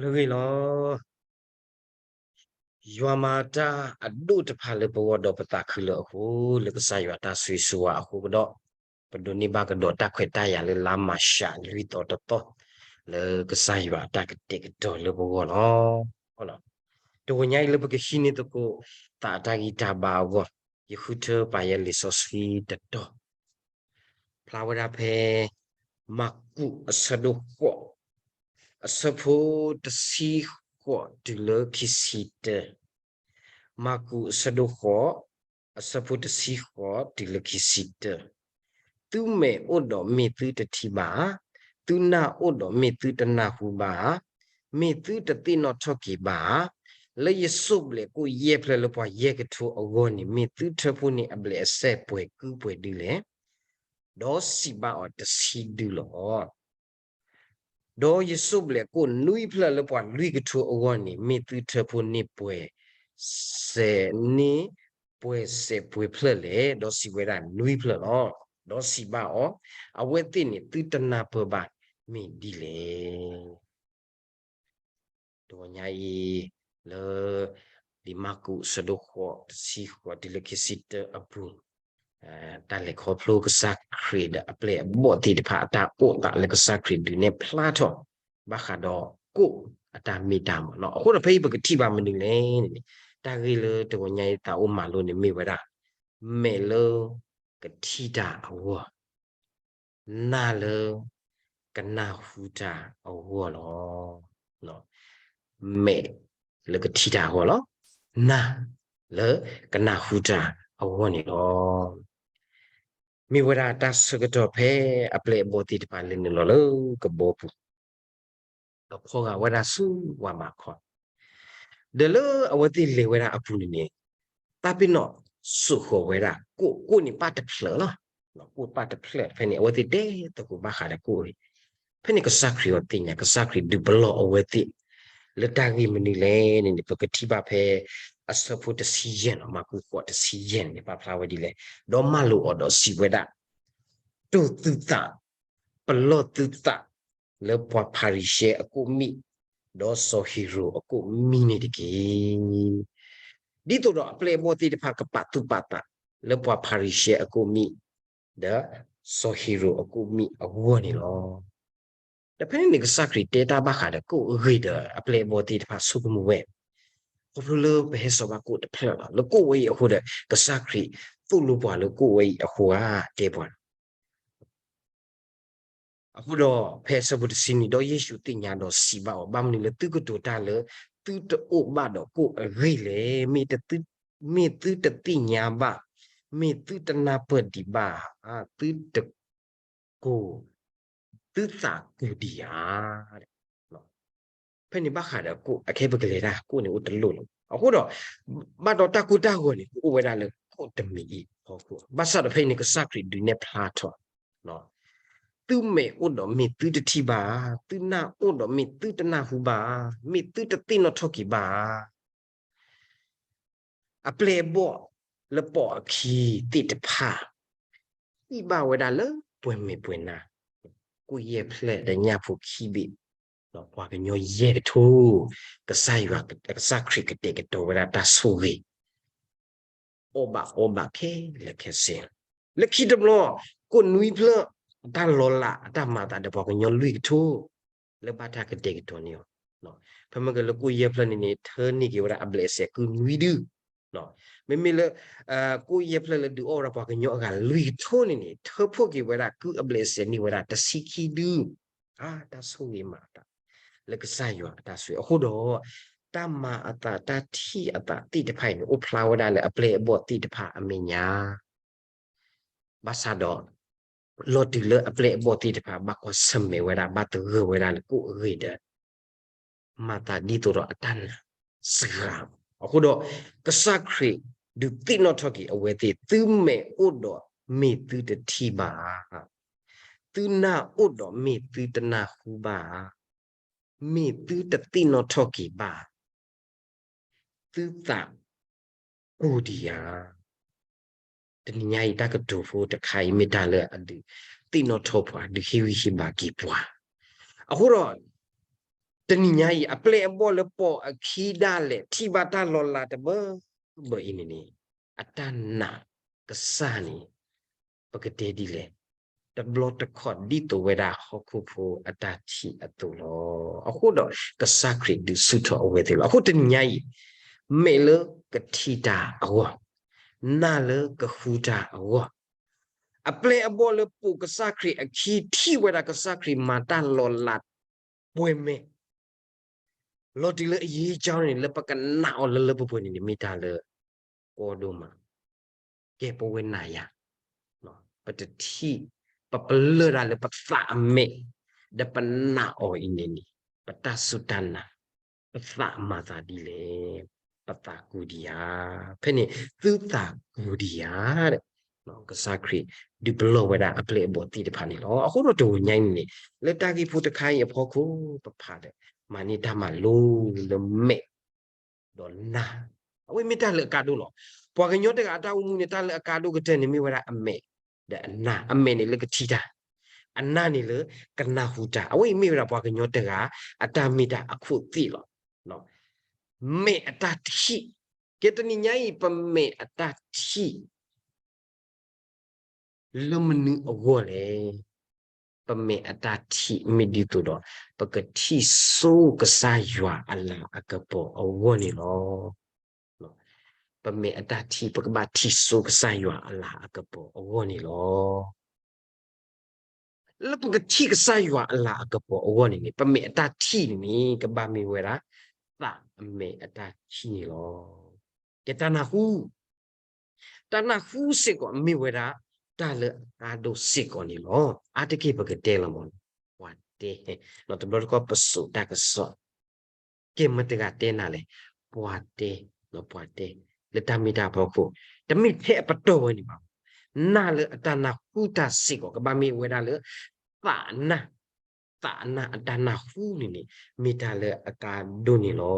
လၢဂ့ၤလီၤ. ယွၤမၤတၢ်အဒိၣ်တဖၣ်လၢပဂီၢ်ဒီးပသးခုလၢအဃိ, လၢကစၢ်ယွၤတၢ်ဆိၣ်ဂ့ၤဆိၣ်ဝါအဃိကဒီး, ပဒိးန့ၢ်ဘၣ်ကဒီးတၢ်ခွဲးတၢ်ယာ်လၢလါမၤရှးလွံၢ်သီတသီ, လၢကစၢ်ယွၤအတၢ်ကတဲာ်ကတီၤလၢပဂီၢ်လီၤ. တဂီၤညါအံၤလၢပကဟံးန့ၢ်သကိး သးအတၢ်ဂံၢ်တၢ်ဘါအဂီၢ်, ယဃုထၢပာ်ယဲလံာ်စီဆှံတတီၤ ဖျါဝဲဒၣ်ဖဲ မၢ်ကူးအဆၢဒိၣ်ဃိး, အဆၢဖိတဆံဃိးတုၤလၢခံဆံတၢ, မၢ်ကူးအဆၢဒိၣ်ဃိး, အဆၢဖိတဆံဃိးတုၤလၢခံဆံတၢ, သုမဲာ်အိၣ်ဒီးမ့ၢ်သုတထံၣ်ဘၣ်ဧါ, သုနၢ်အိၣ်ဒီးမ့ၢ်သုတနၢ်ဟူဘၣ်ဧါ, မ့ၢ်သုတသ့ၣ်နီၣ်ထီၣ်က့ၤဘၣ်ဧါ, လၢယစိၢ်ဘျဲးကိၣ်ယဲၢ်ဖျၢၣ်လၢပှၤယဲၢ်ကထိအဂီၢ်န့ၣ် မ့ၢ်သုထၢဖှိၣ်န့ၢ်အဘျဲးအစဲးပှဲၤကုပှဲၤဒုလဲၣ်. ဒီးစံးဘၣ်အီၤတဆံဒုလီၤ. ဒီးယစိၢ်ဘျဲးကိၣ်နွံဖျၢၣ်လၢပှၤလွံၢ်ကထိအဂီၢ်န့ၣ် မ့ၢ်သုထၢဖှိၣ်န့ၢ်ပှဲၤစဲးန့ၢ် ပှဲၤစဲးပှဲၤဖျၢၣ်လဲၣ်. ဒီးစံးဝဲဒၣ်နွံဖျၢၣ်လီၤ. ဒီးစံးဘၣ်အီၤ, အဝဲသ့ၣ်န့ၣ်သုတနၢ်ပၢၢ်ဘၣ်မ့ၢ်ဒ်လဲၣ်. တဂီၤညါအံၤ လၢ လံာ်မၢ်ကူးအဆၢဒိၣ်ဃိး တဆံဃိးတုၤလၢခံဆံတၢအပူၤ, တၢ်လဲၤခီဖျိကစၢ်ခရံာ်ဒီးအပျဲၢ်အဘီၣ်သ့ၣ်တဖၣ်အတၢ်အိၣ်သးလၢကစၢ်ခရံာ်ဒုးနဲၣ်ဖျါထီၣ်ဘၣ်ဃးဒီးကိၣ်အတၢ်မ့ၢ်တၢ်မးလီၤ. အဃိဒီးဖဲအံၤပကထံၣ်ဘၣ်မနုၤလဲၣ်န့ၣ်, တၢ်ဂ့ၢ်လၢတဂီၤညါအံၤသးအိၣ်မၤလိန့ၣ်မ့ၢ်ဝဲဒၣ် မဲာ်လၢကထံၣ်တၢ်အဂီၢ်, နၢ်လၢကနၢ်ဟူတၢ်အဂီၢ်လီၤ. မဲာ်လၢကထံၣ်တၢ်အဂီၢ်လီၤ. နၢ်လၢကနၢ်ဟူတၢ်အဂီၢ်န့ၣ်လီၤ. မ့ၢ်ဝဲဒၣ်တၢ်ဆၢကတီၢ်ဖဲအပျဲၢ်အဘီၣ်သ့ၣ်တဖၣ်လဲၤနုာ်လီၤလၢကဘီပူၤ ဒီးဖီဂာ်ဝဲဒၣ်ဆူဝၤမၤခီ, ဒီးလၢအဝဲသ့ၣ်လဲၤဝဲဒၣ်အပူၤန့ၣ်န့ၣ်, တၢ်ပ့ၤနီၣ်စိာ်ဃီၤဝဲဒၣ် ကိၣ် ကိၣ်န့ၣ်ပၣ်တဖျၢၣ်လီၤ. ကိၣ်ပၣ်တဖျၢၣ်ဖဲန့ၣ် အဝဲသ့ၣ်တဲသကိးဘၣ်ဃးဒီးကိၣ်အံၤ, ဖဲန့ၣ်ကစၢ်ခရံာ်အီၤသ့ၣ်ညါ, ကစၢ်ခရံာ်ဒုးပလီၢ်အဝဲသ့ၣ် လၢတၢ်ဂ့ၢ်မနုၤလဲၣ်န့ၣ်န့ၣ် ပကထံၣ်ဘၣ်ဖဲအဆၢဖိတဆံယဲၢ်န့ၣ်, မၢ်ကူးဃိးတဆံယဲၢ်န့ၣ် ပာ်ဖျါဝဲဒ်လဲၣ်, ဒီးမၢလိာ်အီၤဒီးစံးဝဲဒၣ် တိၢ်သုသး, ပလီၢ်သုသး လၢပှၤဖၤရံၤၡဲအကိၣ်မံၣ်, ဒီးစီၤဟ့ၤရိာ်အကိၣ်မံၣ်န့ၣ်တက့ၢ်. ဒ်သိးဒီးအပျဲၢ်အဘီၣ်သ့ၣ်တဖၣ်ကပာ်သူၣ်ပာ်သး လၢပှၤဖၤရံၤၡဲအကိၣ်မံၣ်, ဒီးစီၤဟ့ၤရိာ်အကိၣ်မံၣ်အဂီၢ်န့ၣ်လီၤ. ဒီးဖဲန့ၣ်န့ၣ် ကစၢ်ခရံာ်တဲတၢ်ဘၣ်ဃးဒီးကိၣ်အဂ့ၢ်ဒီး အပျဲၢ်အဘီၣ်သ့ၣ်တဖၣ်ဆိကမိၣ်ဝဲ, ခီဖျိလၢပဟဲစိာ်ဘၣ်ကိၣ်တဖျၢၣ်လီၤ. လၢကိၣ်ဝဲအံၤအဃိဒီး ကစၢ်ခရံာ်သိၣ်လိပှၤလၢကိၣ်ဝဲအံၤအဃိဧါ တဲပှၤ အဃိဒီးဖဲအဆၢဖိတဆံနွံ, ဒီးယ့ၣ်ၡူးသ့ၣ်ညါဒီးစံးဘၣ်အီၤ, ဘၣ်မနုၤလၢသုကတိၤတၢ်လၢသုတအိၣ်ဘၣ်ဒီးကိၣ်အဂ့ၢ်လဲၣ်. မ့ၢ်သုတသ့ၣ်ညါဘၣ်, မ့ၢ်သုတနၢ်ပၢၢ်ဒံးဘၣ်, သုတကိၢ်, သုသးကိၢ်ဒံးဧါ. ဖဲန့ၣ်ဘၣ်ဃးဒီးကိၣ် အခဲပကလဲၤတၢ် ကိၣ်န့ၣ်အိၣ်တလိၣ်လီၤ. အဃိဒီး ဘၣ်ဒီးတၢ်ကိၢ်တၢ်ဂီၤန့ၣ် ကအိၣ်ဝဲဒၣ်လၢကိၣ်တမံၤအံၤအဖီခိၣ်, ဘၣ်ဆၣ်ဒီးဖဲအံၤန့ၣ် ကစၢ်ခရံာ်ဒုးနဲၣ်ဖျါထီၣ်, သုမဲာ်အိၣ်ဒီးမ့ၢ်သုတထံၣ်ဘၣ်ဧါ, သုနၢ်အိၣ်ဒီးမ့ၢ်သုတနၢ်ဟူဘၣ်ဧါ, မ့ၢ်သုတသ့ၣ်နီၣ်ထီၣ်က့ၤဘၣ်ဧါ. အပျဲၢ်အဘီၣ်လၢပိာ်အခံသ့ၣ်တဖၣ် ထံၣ်ဘၣ်ဝဲဒၣ်လၢပှဲၤမဲာ်ပှဲၤနါ, ကိၣ်ယဲၢ်ဖျၢၣ်ဒီးညၣ်ဖိခံဘ့ၣ်, ပှၤကညီယဲၢ်ကထိ, ကစၢ်ယွၤ, ကစၢ်ခရံာ်ကတဲာ်ကတီၤဝဲဒၣ်တၢ်ဆိၣ်ဂ့ၤ အီၣ်ဘၣ်အီဘၣ်ခဲလၢာ်ခဲဆ့, လၢခံတဘျီ ကိၣ်နွံဖျၢၣ် အတၢ်လီၤလး အတၢ်မၤအသးဒီးပှၤကညီလွံၢ်ကထိ လၢဘၣ်တၢ်ကတဲာ်ကတီၤန့ၢ်အီၤ, ဖဲမ့ၢ်ကလၢကိၣ်ယဲၢ်ဖျၢၣ်န့ၣ်န့ၣ် ထၢန့ၢ်က့ၤဝဲဒၣ်အဘျဲးစဲးကုနွံဒု, မ့မ့ၢ်လၢ ကိၣ်ယဲၢ်ဖျၢၣ်လၢဒုးအီၣ်ဝဲဒၣ်ပှၤကညီအဂၤလွံၢ်ကထိန့ၣ်န့ၣ် ထၢဖှိၣ်က့ၤဝဲဒၣ်ကုအဘျဲးစဲးန့ၢ်ဝဲဒၣ်တဆံခံဒု, တၢ်ဆိၣ်ဂ့ၤမၤအသး လၢကစၢ်ယွၤအတၢ်ဆိၣ်ဂ့ၤအဃိဒီး တၢ်မၤအသးတၢ်ထံၣ်အသးသ့ၣ်တဖၣ်အံၤန့ၣ် အိၣ်ဖျါဝဲဒၣ်လၢအပျဲၢ်အဘီၣ်သ့ၣ်တဖၣ်အမဲာ်ညါ, ဘၣ်ဆၣ်ဒီး လီၤတုၤလၢအပျဲၢ်အဘီၣ်သ့ၣ်တဖၣ် ဘၣ်ကွၢ်ဆၢၣ်မဲာ်ဝဲဒၣ် ဘၣ်သဂၢၢ်ဝဲဒၣ်လၢကိၣ်အဂ့ၢ်ဒီး မၤသးဒ်သိးဒီးအတၢ်နာ်စှၤ, အဃိဒီး ကစၢ်ခရံာ်ဒုးသ့ၣ်နီၣ်ထီၣ်က့ၤအဝဲသ့ၣ်, သုမဲာ်အိၣ်ဒီးမ့ၢ်သုတထံၣ်ဘၣ်ဧါ, သုနၢ်အိၣ်ဒီးမ့ၢ်သုတနၢ်ဟူဘၣ်ဧါ, မ့ၢ်သုတသ့ၣ်နီၣ်ထီၣ်က့ၤဘၣ် သုသးကိၢ်ဒံးဧါ. တနံၤညါအံၤ တၢ်ကတိၤဖိတခါအံၤ မ့ၢ်တၢ်လၢအဒုးသ့ၣ်နီၣ်ထီၣ်ပှၤ, ဒုးဟ့ၣ်ဂံၢ်ဟ့ၣ်ဘါက့ၤပှၤ. အဃိဒီး တ တနံၤညါအံၤ အပျဲၢ်အဘီၣ်လၢပိာ်အခံဒၣ်လဲာ် ထံၣ်ဘၣ်တၢ်လီၤလးတဘၢဘၢအံၤန့ၣ်န့ၣ် အတၢ်နာ်ကစၢ်န့ၣ် ပကတဲဒ်လဲၣ်, တဘျီတခီၣ်ဒ်သိးဝဲဒၣ်ဟီၣ်ခိၣ်ဖိအတၢ်ထံၣ်အသိးလီၤ. အဃိဒီးကစၢ်ခရံာ်ဒုးဆူၣ်ထီၣ်အဝဲသ့ၣ်လီၤ. အဃိတနံၤညါအံၤ မ့ၢ်လၢကထံၣ်တၢ်အဂီၢ်, နာ်လၢကဃုတၢ်အဂီၢ်, အပျဲၢ်အဘီၣ်လၢပိာ်ကစၢ်ခရံာ်အခံ ထံၣ်ဝဲဒၣ်ကစၢ်ခရံာ်မၤတၢ်လီၤလးပှဲၤမဲာ် လီၤတံၢ်လၢအယ့ၢ်ကၠီန့ၣ် လၢပကနာ်အီၤလၢလၢပှဲၤပှဲၤန့ၣ်န့ၣ် မ့ၢ်တၢ်လၢကီဒိၣ်မး, ကဲပဝဲနၤယၤ ပတထံၣ် ပပလၢၢ်ဒၣ်လၢပသးအမဲာ် ဒီးပနာ်အီၤအံၤန့ၣ်န့ၣ် ပတၢ်စူၢ်တၢ်နာ် ပသးမၤသးဒ်လဲၣ်, ပသးကူဒံးဧါ. ဖဲန့ၣ်သုသးကူဒံးဧါဒီး ကစၢ်ခရံာ်ဒုးပလီၢ်ဝဲဒၣ်အပျဲၢ်အဘီၣ်သ့ၣ်တဖၣ်န့ၣ်လီၤ. အဃိဒီးတဂီၤညါအံၤန့ၣ် လၢတၢ်ဂ့ၢ်ဖိတခါအံၤအဖီခိၣ် ပဖးဒီး မၤန့ၢ်တၢ်မၤလိလၢမဲာ် ဒီးနၢ်, အဝဲမ့ၢ်တၢ်လၢအကါဒိၣ်လီၤ. ပှၤကညီတဂၤအတၢ်အိၣ်မူန့ၣ် တၢ်လၢအကါဒိၣ်ကတၢၢ်န့ၣ်မ့ၢ်ဝဲဒၣ်အမဲာ် ဒီးအနၢ်, အမဲာ်န့ၣ်လၢကထံၣ်တၢ်, အနၢ်န့ၣ်လၢကနၢ်ဟူတၢ်, အဝဲအံၤမ့ၢ်ဝဲဒၣ်ပှၤကညီတဂၤအတၢ်မ့ၢ်တၢ်အခိၣ်သ့ၣ်လီၤ. မဲာ်အတၢ်ထံၣ်, ကဲတနံၤညါအံၤ ပမဲာ်အတၢ်ထံၣ် လၢမနုၤအဂီၢ်လဲၣ်. ပမဲာ်အတၢ်ထံၣ်မ့ၢ်ဒ်သိးဒီး ပကထံၣ်ဆိကစၢ်ယွၤအလၤအကပီၤအဂီၢ်န့ၣ်လီၤ. ပမဲာ်အတၢ်ထံၣ် ပကဘၣ်ထံၣ်ဆိကစၢ်ယွၤအလၤအကပီၤအဂီၢ်န့ၣ်လီၤ. လၢပကထံၣ်ကစၢ်ယွၤအလၤအကပီၤအဂီၢ်န့ၣ်န့ၣ် ပမဲာ်အတၢ်ထံၣ်န့ၣ်န့ၣ် ကဘၣ်မ့ၢ်ဝဲဒၣ် သးအမဲာ်အတၢ်ထံၣ်န့ၣ်လီၤ. ကဲတၢ်နၢ်ဟူ တၢ်နၢ်ဟူစ့ၢ်ကီးမ့ၢ်ဝဲဒၣ် တၢ်လၢအကါဒိၣ်စ့ၢ်ကီးန့ၣ်လီၤ. အါတက့ၢ်ပကတဲလီၤမး ပှၤတဲ, တဘျီတခီၣ်ပစိာ်တၢ်ကစီၣ် ကဲမတၤတဂၤတဲနၤလဲၣ်, ပှၤတဲ, ပှၤတဲ, လၢတၢ်မ့ၢ်တၢ်အဖီခိၣ်, တမ့ၢ်ထဲအပတီၢ်ဝဲန့ၣ်ဘၣ်, နၢ်လၢအတၢ်နၢ်ဟူတၢ်စ့ၢ်ကီး ကဘၣ်မ့ၢ်ဝဲဒၣ်လၢ သးနၢ်, သးနၢ်အတၢ်နၢ်ဟူန့ၣ်န့ၣ် မ့ၢ်တၢ်လၢအကါဒိၣ်န့ၣ်လီၤ.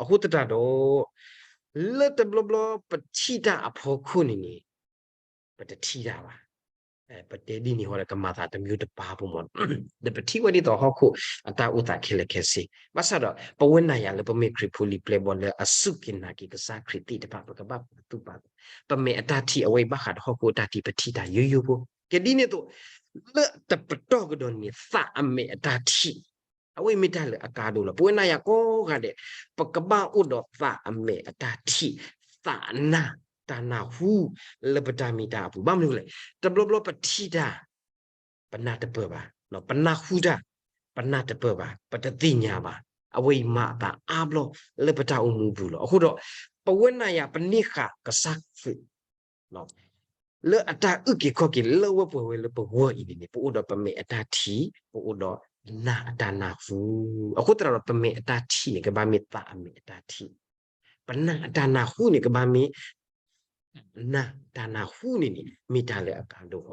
အဃိသတးဒီး လၢတဘျီဘျီပထံၣ်တၢ်အဖီခိၣ်န့ၣ်န့ၣ် ပတထံၣ်တၢ်ဘၣ်. ပတဲဒ်န့ၣ်ဟီဒီး ကမၤသးတမံၤတပၤဖိမး, ဒီးပထံၣ်ဝဲဒ်သိးဟီၣ်ခိၣ်အတၢ်အိၣ်သးခဲလၢာ်ခဲဆ့, ဘၣ်ဆၣ်ဒီး ပဝဲနၤယၤလၢပမ့ၢ်ခရံာ်ဖိလံၤပျဲၢ်ဘီၣ်လၢအစူၢ်က့ၤနာ်က့ၤကစၢ်ခရံာ်သ့ၣ်တဖၣ် ပကဘၣ်ပာ်သူၣ်ပာ်သး, ပမဲာ်အတၢ်ထံၣ်အဝဲအံၤဘၣ်ဃးဒီးဟီၣ်ခိၣ်အတၢ်ထံၣ် ပထံၣ်တၢ်ယိယိဖိ, ကဲဒ်န့ၣ်အသိး လၢတပတီၢ်ကဒီးန့ၣ် သးအမဲာ်အတၢ်ထံၣ် အဝဲအံၤမ့ၢ်တၢ်လၢအကါဒိၣ်လီၤ. ပဝဲနၤယၤကိးဂၤဒဲး ပကဘၣ်အိၣ်ဒီးသးအမဲာ်အတၢ်ထံၣ်, သးနၢ်, တၢ်နၢ်ဟူ လၢပတၢ်မ့ၢ်တၢ်အပူၤ, ဘၣ်မနုၤလဲၣ်, တဘျီဘျီပထံၣ်တၢ် ပနၢ်တပၢၢ်ဘၣ်, ပနၢ်ဟူတၢ် ပနၢ်တပၢၢ်ဘၣ်, ပတသ့ၣ်ညါဘၣ်, အဝဲအံၤမၤအသးအါဘျီလၢပတၢ်အိၣ်မူအပူၤလီၤ. အဃိဒီး ပဝဲနၤယၤပန့ၢ်ဃာ်ကစၢ်ခရံာ် လၢအတၢ်အုၣ်က့ၤခီၣ်က့ၤလၢဝဲပှဲၤဝဲလၢပဂီၢ်အံၤန့ၣ်န့ၣ် ပအိၣ်ဒီးပမဲာ်အတၢ်ထံၣ်, ပအိၣ်ဒီးနၢ်အတၢ်နၢ်ဟူ, အဃိသတးဒီး ပမဲာ်အတၢ်ထံၣ်န့ၣ် ကဘၣ်မ့ၢ်သးအမဲာ်အတၢ်ထံၣ်, ပနၢ်အတၢ်နၢ်ဟူန့ၣ် ကဘၣ်မ့ၢ် နၢ်တၢ်နၢ်ဟူန့ၣ်န့ၣ် မ့ၢ်တၢ်လၢအကါဒိၣ်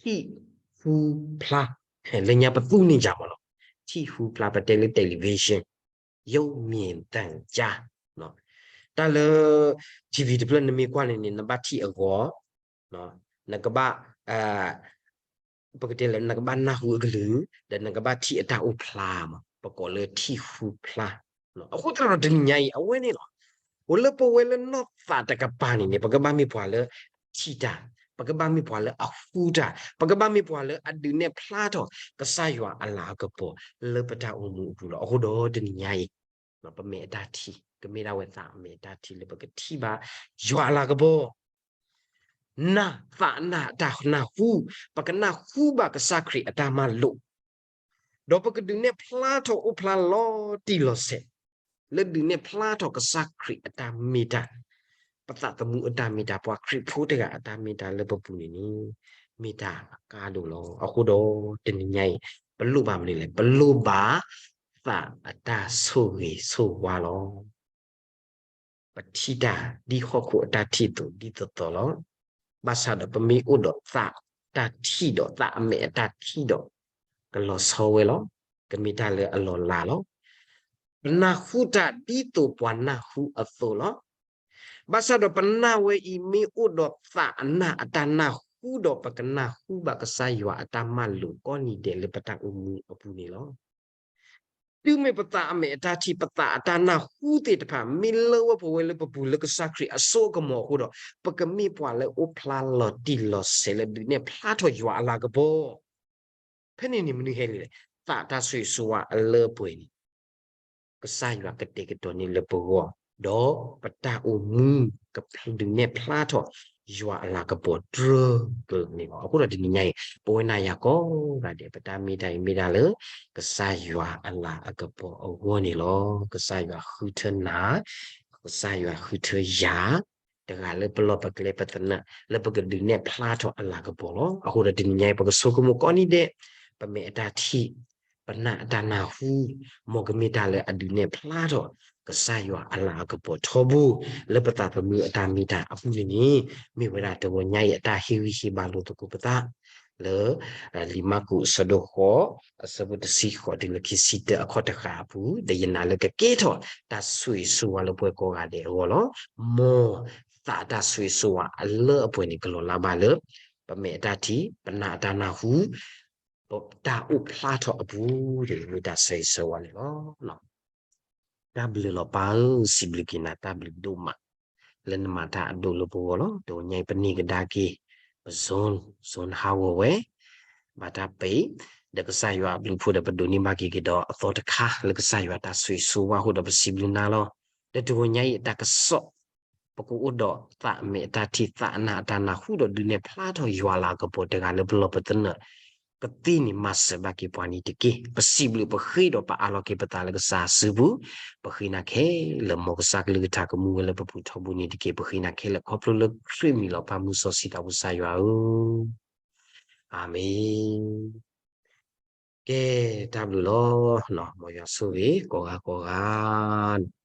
လီၤ. ထံၣ်ဃုဖျါ, လၢညါပသူန့ၢ်ယၤမးလီၤ, ထံၣ်ဃုဖျါ ပတဲလၢ television, ရုပ်မြင်သံကြား, တၢ်လၢ ထံၣ်ဝံၤတဖျၢၣ်နမ့ၢ်ကွၢ်န့ၣ်န့ၣ် နဘၣ်ထံၣ်အဂီၤ, နကဘၣ် ပကတဲလၢ နကဘၣ်နၢ်ဟူအကလုၢ်, ဒီးနကဘၣ်ထံၣ်အတၢ်အိၣ်ဖျါမး, ပကိးလၢထံၣ်ဃုဖျါ, အဃိသတးဒီးတနံၤညါအံၤ အဝဲန့ၣ်လီၤ. အိၣ်လၢပဝဲလၢနီၢ်သးတကပၤန့ၣ်န့ၣ် ပကဘၣ်မ့ၢ်ပှၤလၢအထံၣ်တၢ်, ပကဘၣ်မ့ၢ်ပှၤလၢအဃုတၢ်, ပကဘၣ်မ့ၢ်ပှၤလၢအဒုးနဲၣ်ဖျါထီၣ် ကစၢ်ယွၤအလၤအကပီၤ လၢပတၢ်အိၣ်မူအပူၤလီၤ. အဃိဒီးတနံၤညါအံၤ ပမဲာ်အတၢ်ထံၣ် ကမ့ၢ်ဒၣ်ဝဲသးအမဲာ်အတၢ်ထံၣ်လၢပကထံၣ်ဘၣ် ယွၤအလၤကပီၤ နၢ် သးနၢ်အတၢ်နၢ်ဟူ, ပကနၢ်ဟူဘၣ်ကစၢ်ခရံာ်အတၢ်မၤလိာ်, ဒီးပကဒုးနဲၣ်ဖျါထီၣ်အိၣ်ဖျါလီၤတံၢ်လီၤဆဲး, လၢဒုးနဲၣ်ဖျါထီၣ်ကစၢ်ခရံာ်အတၢ်မ့ၢ်တၢ်, ပသးသမူအတၢ်မ့ၢ်တၢ်, ပှၤခရံာ်ဖိတဂၤအတၢ်မ့ၢ်တၢ်လၢပပူၤန့ၣ်န့ၣ် မ့ၢ်တၢ်အကါဒိၣ်လီၤ. အဃိဒီးတနံၤညါအံၤ ပလိၣ်ဘၣ်မနုၤလဲၣ်, ပလိၣ်ဘၣ်သးအတၢ်ဆိၣ်ဂ့ၤဆိၣ်ဝါလီၤ. ပထံၣ်တၢ်ဒ်ဟီၣ်ခိၣ်အတၢ်ထံၣ်အသိးဒ်သိးသိးလီၤ. ဘၣ်ဆၣ်ဒီးပမ့ၢ်အိၣ်ဒီးသးတၢ်ထံၣ်ဒီး သးအမဲာ်အတၢ်ထံၣ်ဒီး ကလီၤဆီဝဲလီၤ. ကမ့ၢ်တၢ်လၢအလီၤလးလီၤ. ပနၢ်ဟူတၢ်ဒ်သိးပှၤနၢ်ဟူအသိးလီၤ. ဘၣ်ဆၣ်ဒီးပနာ်ဝဲအံၤမ့ၢ်အိၣ်ဒီးသးအနၢ်အတၢ်နၢ်ဟူဒီး ပကနၢ်ဟူဘၣ်ကစၢ်ယွၤအတၢ်မၤလိာ်ကိးနံၤဒဲးလၢပတၢ်အိၣ်မူအပူၤန့ၣ်လီၤ. တုၤမ့ၢ်ပသးအမဲာ်အတၢ်ထံၣ် ပသးအတၢ်နၢ်ဟူသ့ၣ်တဖၣ် မ့ၢ်လၢဝဲပဝဲလၢပပူၤလၢကစၢ်ခရံာ်အစိအကမီၤအဃိဒီး ပကမ့ၢ်ပှၤလၢအိၣ်ဖျါလီၤတံၢ်လီၤဆဲးလၢဒုးနဲၣ်ဖျါထီၣ်ယွၤအလၤကပီၤ ဖဲန့ၣ်န့ၣ်မနုၤဟဲလံလဲၣ်, သးတၢ်ဆိၣ်ဂ့ၤဆိၣ်ဝါအလၢအပှဲၤန့ၣ် ကစၢ်ယွၤကတဲာ်ကတီၤန့ၢ်လၢပဂီၢ်, ဒီးပတၢ်အိၣ်မူ ကဒုးနဲၣ်ဖျါထီၣ်ယွၤအလၤကပီၤတြၢၢ်ကလီၤန့ၣ်လီၤ. အဃိဒီးတနံၤညါအံၤ ပဝဲနၤယၤကိးဂၤဒဲး ပတၢ်မ့ၢ်တၢ်အံၤမ့ၢ်ဒၣ်လၢ ကစၢ်ယွၤအလၤအကပီၤအဂီၢ်န့ၣ်လီၤ. ကစၢ်ယွၤဃုထၢနၤ, ကစၢ်ယွၤဃုထၢယၤ တဂၤလၢပလီၢ်ပကျဲပသနၢၣ် လၢပကဒုးနဲၣ်ဖျါထီၣ်အလၤကပီၤလီၤ. အဃိဒီးတနံၤညါအံၤ ပကဆိကမိၣ်ကိးနံၤဒဲး ပမဲာ်အတၢ်ထံၣ် ပနၢ်အတၢ်နၢ်ဟူ မ်ကမ့ၢ်တၢ်လၢအဒုးနဲၣ်ဖျါထီၣ် ကစၢ်ယွၤအလၤအကပီၤထီဘိ လၢပသးသမူအတၢ်မ့ၢ်တၢ်အပူၤန့ၣ်န့ၣ် မ့ၢ်ဝဲဒၣ်တဂီၤညါအံၤအတၢ်ဟ့ၣ်ဂံၢ်ဟ့ၣ်ဘါလိာ်သကိးပသး လၢ လံာ်မၢ်ကူးအဆၢဒိၣ်ဃိး အဆၢဖိတဆံဃိးတုၤလၢခံဆံတၢအခိၣ်တဃၣ်အပူၤ ဒီးယနာ်လၢကကဲထီၣ်တၢ်ဆိၣ်ဂ့ၤဆိၣ်ဝါလၢပှၤကိးဂၤဒဲးအဂီၢ်လီၤ. မ်သးတၢ်ဆိၣ်ဂ့ၤဆိၣ်ဝါအလၢအပှဲၤန့ၣ် ကလီၤလးဘၣ်လၢ ပမဲာ်အတၢ်ထံၣ် ပနၢ်အတၢ်နၢ်ဟူ ပတၢ်အိၣ်ဖျါထီၣ်အပူၤ မ့ၢ်တၢ်ဆိၣ်ဂ့ၤဆိၣ်ဝါန့ၣ်လီၤ. တၢ်ဘျုးလီၤပၢ်ဧၢ, စံးဘျုးက့ၤနၤတၢ်ဘျုးဒိၣ်မး လၢနမၤတၢ်အဒိၣ်လၢပဂီၢ်လီၤ. တဂီၤညါအံၤပန့ၢ်ကဒါက့ၤ ပ zone, zone ဟးဂီၤဝဲ ဘၣ်တၢ်ပ့ၤ ဒီးကစၢ်ယွၤအဘျုးအဖှိၣ်ဒီးပဒိးန့ၢ်ဘၣ်က့ၤက့ၤဒီးအသီတခါ လၢကစၢ်ယွၤတၢ်ဆိၣ်ဂ့ၤဆိၣ်ဝါအဃိဒီးပစံးဘျုးနၤလီၤ. ဒီးတဂီၤညါအံၤအတၢ်ကစီၣ် ပကအိၣ်ဒီးသးအမဲာ်အတၢ်ထံၣ် သးအနၢ်အတၢ်နၢ်ဟူဒီးဒုးနဲၣ်ဖျါထီၣ်ယွၤအလၤအကပီၤ တဂၤလၢပလီၢ်ပသနၢၣ် ကသ့န့ၣ် မၤစၢၤဘၣ်က့ၤပှၤန့ၣ်တက့ၢ်. ပစံးဘျုးပဃ့ဒီးပအးလီၤက့ၤပသးလၢကစၢ်စုပူၤ, ပဃ့နၤခဲလၢာ်မ်ကစၢ်ကလုၢ်ကထါကမူဝဲလၢပပူၤထီဘိန့ၣ်တက့ၢ်. ပဃ့နၤခဲလၢာ်ခီဖျိလၢခရံာ်မံၤလီၤ ပၢ်မုစီဆှံသးဘိကစၢ်ယွၤဧၢ, အၤမ့ၣ်. ကဲ, တၢ်ဘျုးလီၤ. မ်ယွၤဆိၣ်ဂ့ၤကိးဂၤကိးဂၤန့ၣ်